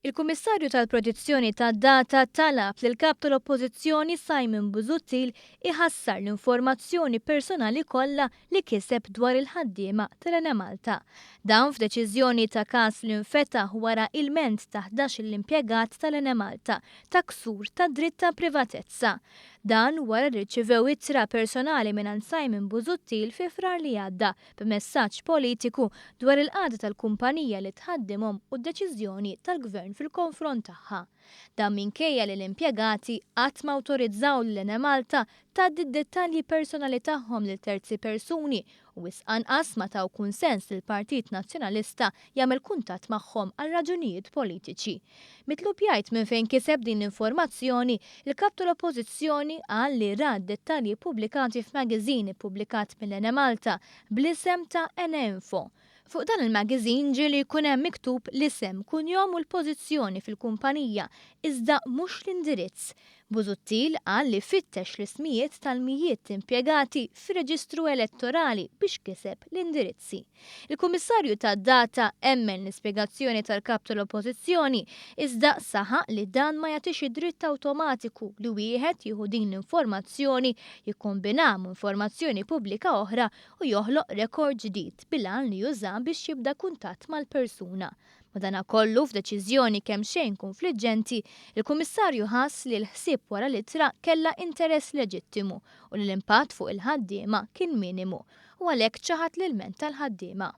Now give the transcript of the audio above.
Il-Kummissarju tal-Protezzjoni tad-Data talab lill-Kap tal-Oppożizzjoni Simon Busuttil iħassar l-informazzjoni personali kollha li kiseb dwar il-ħaddiema tal-Enemalta. Dan f'deċiżjoni ta' każ li nfetaħ wara ilment ta' 11-il impjegat tal-Enemalta ta' ksur tad-dritt ta' privatezza. Dan wara li rċivew ittra personali mingħand Simon Busuttil fi Frar li għadda b'messaġġ politiku dwar il-qagħda tal-kumpanija li tħaddimhom u d-deċiżjoni tal-Gvern fil-konfront tagħha. Dan minkejja li l-impjegati qatt ma awtorizzaw lil Enemalta tgħaddi d-dettalji personali tagħhom lil terzi persuni u wisq anqas ma taw kunsens lill-Partit Nazzjonalista jagħmel kuntatt magħhom għal raġunijiet politiċi. Mitlub jgħid minn fejn kiseb din l-informazzjoni, il-Kap tal-Oppożizzjoni qal li ra d-dettalji ppubblikati f'magazine ippubblikat mill-Enemalta bl-isem ta' Eneinfo. Fuq dan il-magazine ġieli jkun hemm miktub l-isem, kunjom u l-pożizzjoni fil-kumpanija, iżda mhux l-indirizz. Busuttil qal li fittex l-ismijiet tal-mijiet impjegati fir-reġistru elettorali biex kiseb l-indirizzi. Il-Kummissarju tad-Data emmen l-ispjegazzjoni tal-Kap tal-Oppożizzjoni iżda saħaq li dan ma jagħtix id-dritt awtomatiku li wieħed jieħu din l-informazzjoni, jikkombinha ma' informazzjoni pubblika oħra u joħloq rekord ġdid bil-għan li jużah biex jibda kuntatt mal-persuna. Madanakollu, f'deċiżjoni kemxejn kunfliġġenti, il-Kummissarju ħass li l-ħsieb wara l-ittra kellha interess leġittimu u li l-impatt fuq il-ħaddiema kien minimu u għalhekk ċaħad l-ilment tal-ħaddiema.